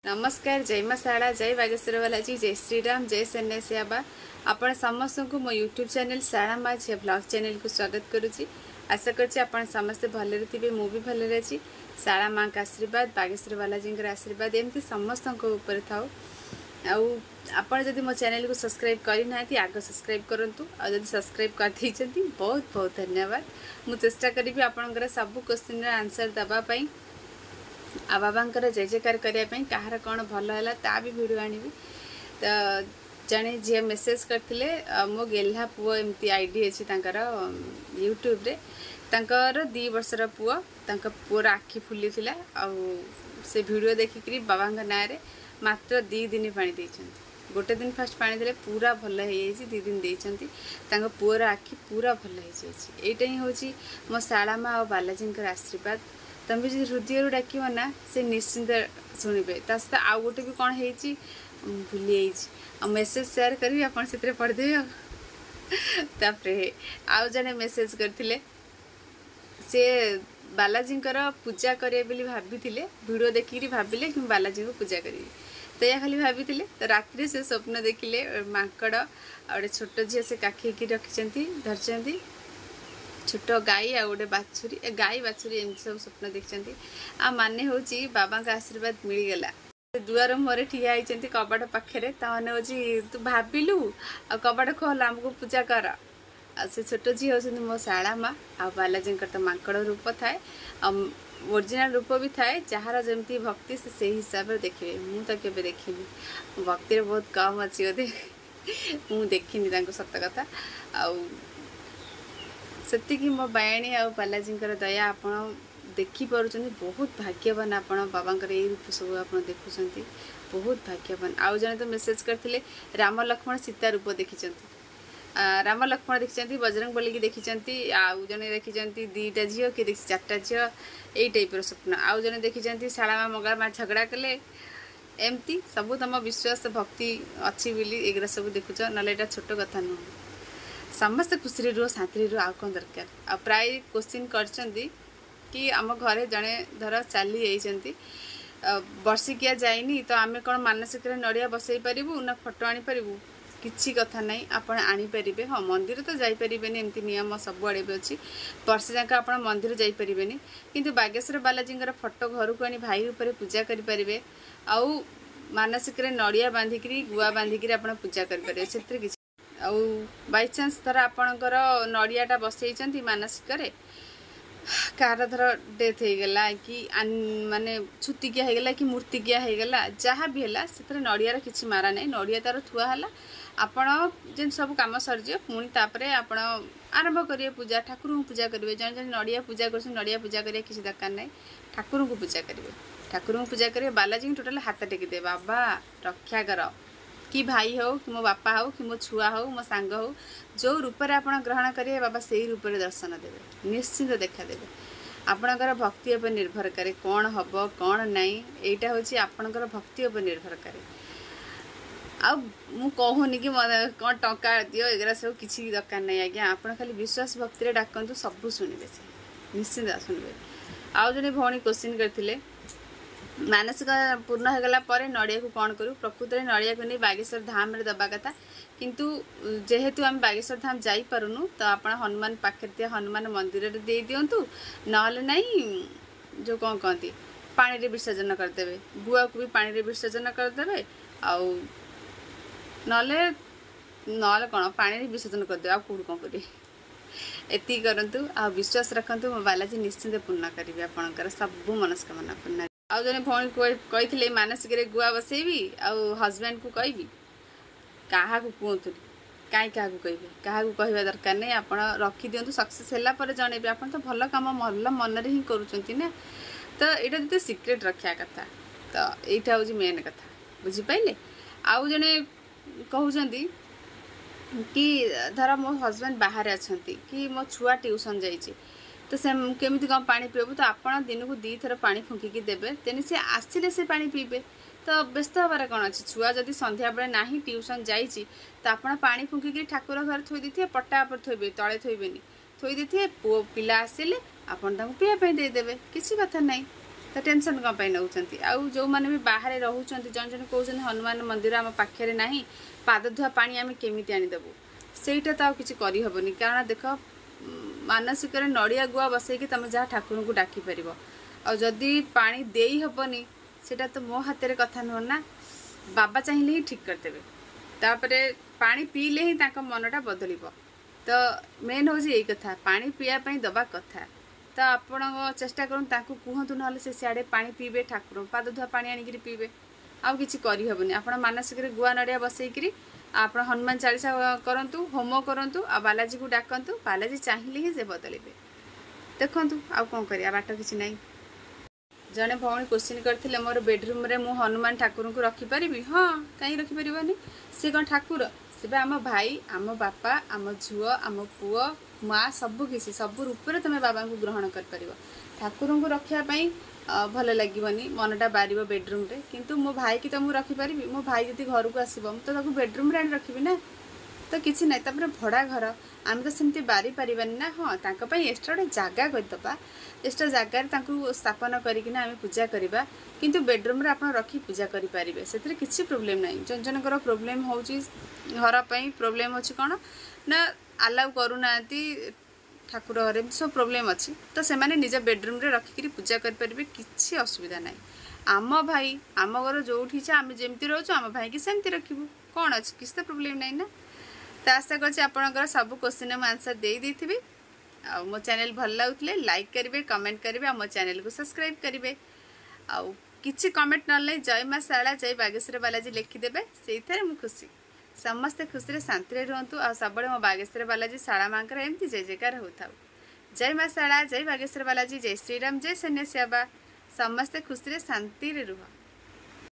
ନମସ୍କାର, ଜୟ ମା ଶାରଳା, ଜୟ ବାଗେଶ୍ୱର ବାଲାଜୀ, ଜୟ ଶ୍ରୀରାମ, ଜୟ ସନ୍ନ୍ୟାସୀ ବାବା। ଆପଣ ସମସ୍ତଙ୍କୁ ମୋ ୟୁଟ୍ୟୁବ୍ ଚ୍ୟାନେଲ୍ ଶାରଳା ମା ଝିଅ ବ୍ଲଗ୍ ଚ୍ୟାନେଲ୍କୁ ସ୍ୱାଗତ କରୁଛି। ଆଶା କରୁଛି ଆପଣ ସମସ୍ତେ ଭଲରେ ଥିବେ, ମୁଁ ବି ଭଲରେ ଅଛି। ଶାରଳା ମାଙ୍କ ଆଶୀର୍ବାଦ, ବାଗେଶ୍ୱର ବାଲାଜୀଙ୍କର ଆଶୀର୍ବାଦ ଏମିତି ସମସ୍ତଙ୍କ ଉପରେ ଥାଉ। ଆଉ ଆପଣ ଯଦି ମୋ ଚ୍ୟାନେଲକୁ ସବସ୍କ୍ରାଇବ୍ କରିନାହାନ୍ତି, ଆଗ ସବସ୍କ୍ରାଇବ୍ କରନ୍ତୁ। ଆଉ ଯଦି ସବସ୍କ୍ରାଇବ୍ କରିଦେଇଛନ୍ତି, ବହୁତ ବହୁତ ଧନ୍ୟବାଦ। ମୁଁ ଚେଷ୍ଟା କରିବି ଆପଣଙ୍କର ସବୁ କୋଶ୍ଚିନ୍ର ଆନ୍ସର୍ ଦେବା ପାଇଁ ଆଉ ବାବାଙ୍କର ଜୟ ଜୟକାର କରିବା ପାଇଁ। କାହାର କ'ଣ ଭଲ ହେଲା ତା ବି ଭିଡ଼ିଓ ଆଣିବି। ତ ଜଣେ ଝିଅ ମେସେଜ୍ କରିଥିଲେ, ମୋ ଗେହ୍ଲା ପୁଅ, ଏମିତି I D ଅଛି ତାଙ୍କର ୟୁଟ୍ୟୁବରେ। ତାଙ୍କର 2 ବର୍ଷର ପୁଅ, ତାଙ୍କ ପୁଅର ଆଖି ଫୁଲିଥିଲା ଆଉ ସେ ଭିଡ଼ିଓ ଦେଖିକିରି ବାବାଙ୍କ ନାଁରେ ମାତ୍ର 2 ଦିନ ପାଣି ଦେଇଛନ୍ତି। ଗୋଟେ ଦିନ ଫାଷ୍ଟ ପାଣି ଦେଲେ, ପୁରା ଭଲ ହେଇଯାଇଛି। 2 ଦିନ ଦେଇଛନ୍ତି, ତାଙ୍କ ପୁଅର ଆଖି ପୁରା ଭଲ ହେଇଯାଇଛି। ଏଇଟା ହିଁ ହେଉଛି ମୋ ଶାଳା ମା ଆଉ ବାଲାଜୀଙ୍କର ଆଶୀର୍ବାଦ। ତମେ ଯଦି ହୃଦୟରୁ ଡାକିବ ନା, ସେ ନିଶ୍ଚିନ୍ତ ଶୁଣିବେ। ତା ସହିତ ଆଉ ଗୋଟେ ବି କ'ଣ ହେଇଛି, ଭୁଲି ଯାଇଛି, ଆଉ ମେସେଜ୍ ସେୟାର କରିବି, ଆପଣ ସେଥିରେ ପଢ଼ିଦେବେ। ଆଉ ତାପରେ ଆଉ ଜଣେ ମେସେଜ୍ କରିଥିଲେ, ସେ ବାଲାଜୀଙ୍କର ପୂଜା କରିବେ ବୋଲି ଭାବିଥିଲେ। ଭିଡ଼ିଓ ଦେଖିକିରି ଭାବିଲେ କି ମୁଁ ବାଲାଜୀଙ୍କୁ ପୂଜା କରିବି, ତ ଏଇଆ ଖାଲି ଭାବିଥିଲେ। ତ ରାତିରେ ସେ ସ୍ୱପ୍ନ ଦେଖିଲେ ମାଙ୍କଡ଼ ଆଉ ଗୋଟେ ଛୋଟ ଝିଅ ସେ କାଖେଇକି ରଖିଛନ୍ତି, ଧରିଛନ୍ତି, ଛୋଟ ଗାଈ ଆଉ ଗୋଟେ ବାଛୁରୀ, ଗାଈ ବାଛୁରୀ, ଏମିତି ସବୁ ସ୍ୱପ୍ନ ଦେଖିଛନ୍ତି। ଆଉ ମାନେ ହେଉଛି ବାବାଙ୍କ ଆଶୀର୍ବାଦ ମିଳିଗଲା। ଦୁଆର ମୁହଁରେ ଠିଆ ହେଇଛନ୍ତି କବାଟ ପାଖରେ, ତା ମାନେ ହେଉଛି ତୁ ଭାବିଲୁ ଆଉ କବାଟ ଖୋଲ, ଆମକୁ ପୂଜା କର। ଆଉ ସେ ଛୋଟ ଝିଅ ହେଉଛନ୍ତି ମୋ ଶାଳା ମା। ଆଉ ବାଲାଜୀଙ୍କର ତ ମାଙ୍କଡ଼ ରୂପ ଥାଏ ଆଉ ଓରିଜିନାଲ ରୂପ ବି ଥାଏ। ଯାହାର ଯେମିତି ଭକ୍ତି ସେ ସେଇ ହିସାବରେ ଦେଖିବେ। ମୁଁ ତ କେବେ ଦେଖିନି, ଭକ୍ତିରେ ବହୁତ କମ୍ ଅଛି ବୋଧେ, ମୁଁ ଦେଖିନି ତାଙ୍କୁ, ସତ କଥା। ଆଉ ସେତିକି ମୋ ବାୟାଣୀ ଆଉ ବାଲାଜୀଙ୍କର ଦୟା ଆପଣ ଦେଖିପାରୁଛନ୍ତି। ବହୁତ ଭାଗ୍ୟବାନ ଆପଣ, ବାବାଙ୍କର ଏଇ ରୂପ ସବୁ ଆପଣ ଦେଖୁଛନ୍ତି, ବହୁତ ଭାଗ୍ୟବାନ। ଆଉ ଜଣେ ତ ମେସେଜ୍ କରିଥିଲେ, ରାମ ଲକ୍ଷ୍ମଣ ସୀତା ରୂପ ଦେଖିଛନ୍ତି, ରାମ ଲକ୍ଷ୍ମଣ ଦେଖିଛନ୍ତି, ବଜରଙ୍ଗ ବଲିକି ଦେଖିଛନ୍ତି। ଆଉ ଜଣେ ଦେଖିଛନ୍ତି 2ଟା ଝିଅ, କିଏ ଦେଖିଛି 4ଟା ଝିଅ, ଏଇ ଟାଇପ୍ର ସ୍ୱପ୍ନ। ଆଉ ଜଣେ ଦେଖିଛନ୍ତି ଶାଳା ମା ମଙ୍ଗଳା ମା ଝଗଡ଼ା କଲେ। ଏମିତି ସବୁ ତମ ବିଶ୍ୱାସ ଭକ୍ତି ଅଛି ବୋଲି ଏଗୁଡ଼ା ସବୁ ଦେଖୁଛ, ନହେଲେ ଏଇଟା ଛୋଟ କଥା ନୁହଁ। ସମସ୍ତେ ଖୁସିରେ ରୁହ, ଶାନ୍ତିରେ ରୁହ, ଆଉ କ'ଣ ଦରକାର? ଆଉ ପ୍ରାୟ କୋଶ୍ଚିନ୍ କରିଛନ୍ତି କି ଆମ ଘରେ ଜଣେ ଧର ଚାଲି ଯାଇଛନ୍ତି, ବର୍ଷିକିଆ ଯାଇନି, ତ ଆମେ କ'ଣ ମାନସିକରେ ନଡ଼ିଆ ବସେଇ ପାରିବୁ ନା ଫଟୋ ଆଣିପାରିବୁ? କିଛି କଥା ନାହିଁ, ଆପଣ ଆଣିପାରିବେ। ହଁ, ମନ୍ଦିର ତ ଯାଇପାରିବେନି, ଏମିତି ନିୟମ ସବୁଆଡ଼େ ବି ଅଛି, ବର୍ଷେ ଯାକ ଆପଣ ମନ୍ଦିର ଯାଇପାରିବେନି। କିନ୍ତୁ ବାଗେଶ୍ୱର ବାଲାଜୀଙ୍କର ଫଟୋ ଘରକୁ ଆଣି ଭାଇ ଉପରେ ପୂଜା କରିପାରିବେ ଆଉ ମାନସିକରେ ନଡ଼ିଆ ବାନ୍ଧିକିରି, ଗୁଆ ବାନ୍ଧିକିରି ଆପଣ ପୂଜା କରିପାରିବେ, ସେଥିରେ କିଛି। ଆଉ ବାଇଚାନ୍ସ ଧର ଆପଣଙ୍କର ନଡ଼ିଆଟା ବସେଇଛନ୍ତି ମାନସିକରେ, କାହାର ଧର ଡେଥ୍ ହେଇଗଲା କି ମାନେ ଛୁତିକିଆ ହେଇଗଲା କି ମୂର୍ତ୍ତିକିଆ ହେଇଗଲା, ଯାହା ବି ହେଲା, ସେଥିରେ ନଡ଼ିଆର କିଛି ମାରା ନାହିଁ। ନଡ଼ିଆ ତାର ଥୁଆ ହେଲା, ଆପଣ ଯେମିତି ସବୁ କାମ ସରିଯିବ, ପୁଣି ତାପରେ ଆପଣ ଆରମ୍ଭ କରିବେ ପୂଜା, ଠାକୁରଙ୍କୁ ପୂଜା କରିବେ। ଜଣେ ଜଣେ ନଡ଼ିଆ ପୂଜା କରୁଛନ୍ତି, ନଡ଼ିଆ ପୂଜା କରିବା କିଛି ଦରକାର ନାହିଁ, ଠାକୁରଙ୍କୁ ପୂଜା କରିବେ। ଠାକୁରଙ୍କୁ ପୂଜା କରିବେ, ବାଲାଜୀଙ୍କୁ ଟୋଟାଲି ହାତ ଟେକିଦେବେ, ବାବା ରକ୍ଷା କର, କି ଭାଇ ହଉ କି ମୋ ବାପା ହଉ କି ମୋ ଛୁଆ ହଉ, ମୋ ସାଙ୍ଗ ହଉ, ଯେଉଁ ରୂପରେ ଆପଣ ଗ୍ରହଣ କରିବେ ବାବା ସେଇ ରୂପରେ ଦର୍ଶନ ଦେବେ, ନିଶ୍ଚିନ୍ତ ଦେଖାଦେବେ। ଆପଣଙ୍କର ଭକ୍ତି ଉପରେ ନିର୍ଭର କରେ କ'ଣ ହେବ କ'ଣ ନାହିଁ, ଏଇଟା ହେଉଛି ଆପଣଙ୍କର ଭକ୍ତି ଉପରେ ନିର୍ଭର କରେ। ଆଉ ମୁଁ କହୁନି କି କ'ଣ ଟଙ୍କା ଦିଅ, ଏଗୁଡ଼ା ସବୁ କିଛି ଦରକାର ନାହିଁ ଆଜ୍ଞା। ଆପଣ ଖାଲି ବିଶ୍ୱାସ ଭକ୍ତିରେ ଡାକନ୍ତୁ, ସବୁ ଶୁଣିବେ, ସେ ନିଶ୍ଚିନ୍ତ ଶୁଣିବେ। ଆଉ ଜଣେ ଭଉଣୀ କୋଶ୍ଚିନ୍ କରିଥିଲେ, ମାନସିକ ପୂର୍ଣ୍ଣ ହେଇଗଲା ପରେ ନଡ଼ିଆକୁ କ'ଣ କରୁ? ପ୍ରକୃତରେ ନଡ଼ିଆକୁ ନେଇ ବାଗେଶ୍ୱର ଧାମରେ ଦେବା କଥା, କିନ୍ତୁ ଯେହେତୁ ଆମେ ବାଗେଶ୍ୱର ଧାମ ଯାଇପାରୁନୁ, ତ ଆପଣ ହନୁମାନ ପାଖରେ ଥିବା ହନୁମାନ ମନ୍ଦିରରେ ଦେଇ ଦିଅନ୍ତୁ, ନହେଲେ ନାହିଁ ଯେଉଁ କ'ଣ କହନ୍ତି, ପାଣିରେ ବିସର୍ଜନ କରିଦେବେ। ଗୁଆକୁ ବି ପାଣିରେ ବିସର୍ଜନ କରିଦେବେ, ଆଉ ନହେଲେ କ'ଣ ପାଣିରେ ବିସର୍ଜନ କରିଦେବେ, ଆଉ କେଉଁଠୁ କ'ଣ କରିବେ? ଏତିକି କରନ୍ତୁ ଆଉ ବିଶ୍ୱାସ ରଖନ୍ତୁ, ମୋ ବାଲାଜୀ ନିଶ୍ଚିନ୍ତ ପୂର୍ଣ୍ଣ କରିବେ ଆପଣଙ୍କର ସବୁ ମନସ୍କାମନା ପୂର୍ଣ୍ଣ। ଆଉ ଜଣେ ଭଉଣୀ କହିଥିଲେ, ମାନସିକରେ ଗୁଆ ବସେଇବି ଆଉ ହଜବେଣ୍ଡକୁ କହିବି? କାହାକୁ କୁହନ୍ତୁନି। କାହିଁ କାହାକୁ କହିବେ? କାହାକୁ କହିବା ଦରକାର ନାହିଁ। ଆପଣ ରଖିଦିଅନ୍ତୁ, ସକ୍ସେସ୍ ହେଲା ପରେ ଜଣେଇବେ। ଆପଣ ତ ଭଲ କାମ ଭଲ ମନରେ ହିଁ କରୁଛନ୍ତି ନା, ତ ଏଇଟା ଯଦି ସିକ୍ରେଟ୍ ରଖିବା କଥା, ତ ଏଇଟା ହେଉଛି ମେନ୍ କଥା, ବୁଝିପାରିଲେ? ଆଉ ଜଣେ କହୁଛନ୍ତି କି ଧର ମୋ ହଜବେଣ୍ଡ ବାହାରେ ଅଛନ୍ତି କି ମୋ ଛୁଆ ଟ୍ୟୁସନ୍ ଯାଇଛି, ତ ସେ କେମିତି କ'ଣ ପାଣି ପିଇବୁ? ତ ଆପଣ ଦିନକୁ 2ଥର ପାଣି ଫୁଙ୍କିକି ଦେବେ, ତେଣୁ ସେ ଆସିଲେ ସେ ପାଣି ପିଇବେ, ତ ବ୍ୟସ୍ତ ହେବାର କ'ଣ ଅଛି? ଛୁଆ ଯଦି ସନ୍ଧ୍ୟାବେଳେ ନାହିଁ, ଟ୍ୟୁସନ୍ ଯାଇଛି, ତ ଆପଣ ପାଣି ଫୁଙ୍କିକି ଠାକୁର ଘରେ ଥୋଇ ଦେଇଥିବେ, ପଟା ଉପରେ ଥୋଇବେ, ତଳେ ଥୋଇବେନି, ଥୋଇ ଦେଇଥିବେ। ପୁଅ ପିଲା ଆସିଲେ ଆପଣ ତାଙ୍କୁ ପିଇବା ପାଇଁ ଦେଇଦେବେ, କିଛି କଥା ନାହିଁ। ତ ଟେନସନ୍ କ'ଣ ପାଇଁ ନେଉଛନ୍ତି? ଆଉ ଯେଉଁମାନେ ବି ବାହାରେ ରହୁଛନ୍ତି, ଜଣେ ଜଣେ କହୁଛନ୍ତି ହନୁମାନ ମନ୍ଦିର ଆମ ପାଖରେ ନାହିଁ, ପାଦ ଧୁଆ ପାଣି ଆମେ କେମିତି ଆଣିଦେବୁ? ସେଇଟା ତ ଆଉ କିଛି କରିହେବନି। କାରଣ ଦେଖ, ମାନସିକରେ ନଡ଼ିଆ ଗୁଆ ବସେଇକି ତୁମେ ଯାହା ଠାକୁରଙ୍କୁ ଡାକିପାରିବ, ଆଉ ଯଦି ପାଣି ଦେଇ ହେବନି ସେଇଟା ତ ମୋ ହାତରେ କଥା ନୁହଁ ନା, ବାବା ଚାହିଁଲେ ହିଁ ଠିକ୍ କରିଦେବେ। ତାପରେ ପାଣି ପିଇଲେ ହିଁ ତାଙ୍କ ମନଟା ବଦଳିବ। ତ ମେନ୍ ହେଉଛି ଏଇ କଥା, ପାଣି ପିଇବା ପାଇଁ ଦେବା କଥା। ତ ଆପଣ ଚେଷ୍ଟା କରନ୍ତୁ, ତାଙ୍କୁ କୁହନ୍ତୁ, ନହେଲେ ସେ ସିଆଡ଼େ ପାଣି ପିଇବେ, ଠାକୁର ପାଦ ଧୁଆ ପାଣି ଆଣିକିରି ପିଇବେ। ଆଉ କିଛି କରିହେବନି। ଆପଣ ମାନସିକରେ ଗୁଆ ନଡ଼ିଆ ବସେଇକିରି ଆପଣ ହନୁମାନ ଚାଳିଶା କରନ୍ତୁ, ହୋମ କରନ୍ତୁ, ଆଉ ବାଲାଜୀକୁ ଡାକନ୍ତୁ। ବାଲାଜୀ ଚାହିଁଲେ ହିଁ ସେ ବଦଳିବେ। ଦେଖନ୍ତୁ ଆଉ କ'ଣ କରିବା, ବାଟ କିଛି ନାହିଁ। ଜଣେ ଭଉଣୀ କୋଶ୍ଚିନ୍ କରିଥିଲେ, ମୋର ବେଡ଼ରୁମ୍ରେ ମୁଁ ହନୁମାନ ଠାକୁରଙ୍କୁ ରଖିପାରିବି? ହଁ, କାହିଁ ରଖିପାରିବନି? ସେ କ'ଣ ଠାକୁର? ସେ ବା ଆମ ଭାଇ, ଆମ ବାପା, ଆମ ଝିଅ, ଆମ ପୁଅ, ମା, ସବୁ କିଛି, ସବୁ ରୂପରେ ତୁମେ ବାବାଙ୍କୁ ଗ୍ରହଣ କରିପାରିବ। ଠାକୁରଙ୍କୁ ରଖିବା ପାଇଁ ଭଲ ଲାଗିବନି, ମନଟା ବାରିବ ବେଡ଼ରୁମ୍ରେ, କିନ୍ତୁ ମୋ ଭାଇକି ତ ମୁଁ ରଖିପାରିବି। ମୋ ଭାଇ ଯଦି ଘରକୁ ଆସିବ, ମୁଁ ତ ତାକୁ ବେଡ଼ରୁମ୍ରେ ଆଣି ରଖିବି ନା। ତ କିଛି ନାହିଁ। ତାପରେ ଭଡ଼ା ଘର, ଆମେ ତ ସେମିତି ବାରି ପାରିବାନି ନା। ହଁ, ତାଙ୍କ ପାଇଁ ଏକ୍ସଟ୍ରା ଗୋଟେ ଜାଗା କରିଦେବା, ଏକ୍ସଟ୍ରା ଜାଗାରେ ତାଙ୍କୁ ସ୍ଥାପନ କରିକିନା ଆମେ ପୂଜା କରିବା। କିନ୍ତୁ ବେଡ଼ରୁମ୍ରେ ଆପଣ ରଖି ପୂଜା କରିପାରିବେ, ସେଥିରେ କିଛି ପ୍ରୋବ୍ଲେମ୍ ନାହିଁ। ଜଣ ଜଣଙ୍କର ପ୍ରୋବ୍ଲେମ୍ ହେଉଛି, ଘର ପାଇଁ ପ୍ରୋବ୍ଲେମ୍ ଅଛି, କ'ଣ ନା ଆଲାଉ କରୁନାହାନ୍ତି ଠାକୁର ଘରେ, ଏମିତି ସବୁ ପ୍ରୋବ୍ଲେମ୍ ଅଛି। ତ ସେମାନେ ନିଜ ବେଡ଼ରୁମ୍ରେ ରଖିକିରି ପୂଜା କରିପାରିବେ, କିଛି ଅସୁବିଧା ନାହିଁ। ଆମ ଭାଇ, ଆମ ଘର ଯେଉଁଠି ଇଚ୍ଛା, ଆମେ ଯେମିତି ରହୁଛୁ ଆମ ଭାଇକି ସେମିତି ରଖିବୁ, କ'ଣ ଅଛି? କିଛି ତ ପ୍ରୋବ୍ଲେମ୍ ନାହିଁ ନା। ତ ଆଶା କରୁଛି ଆପଣଙ୍କର ସବୁ କୋଶ୍ଚିନ୍ର ମୁଁ ଆନ୍ସର୍ ଦେଇଦେଇଥିବି। ଆଉ ମୋ ଚ୍ୟାନେଲ୍ ଭଲ ଲାଗୁଥିଲେ ଲାଇକ୍ କରିବେ, କମେଣ୍ଟ କରିବେ, ଆଉ ମୋ ଚ୍ୟାନେଲ୍କୁ ସବସ୍କ୍ରାଇବ୍ କରିବେ। ଆଉ କିଛି କମେଣ୍ଟ ନହେଲେ ଜୟ ମା ଶାରଳା, ଜୟ ବାଗେଶ୍ୱର ବାଲାଜୀ ଲେଖିଦେବେ, ସେଇଥିରେ ମୁଁ ଖୁସି। ସମସ୍ତେ ଖୁସିରେ ଶାନ୍ତିରେ ରୁହନ୍ତୁ, ଆଉ ସବୁବେଳେ ମୋ ବାଗେଶ୍ୱର ବାଲାଜୀ ଶାରଳା ମାଙ୍କର ଏମିତି ଜୟ ଜୟକାର ହେଉଥାଉ। ଜୟ ମା ଶାରଳା, ଜୟ ବାଗେଶ୍ୱର ବାଲାଜୀ, ଜୟ ଶ୍ରୀରାମ, ଜୟ ସନ୍ନ୍ୟାସୀ ବାବା। ସମସ୍ତେ ଖୁସିରେ ଶାନ୍ତିରେ ରୁହ।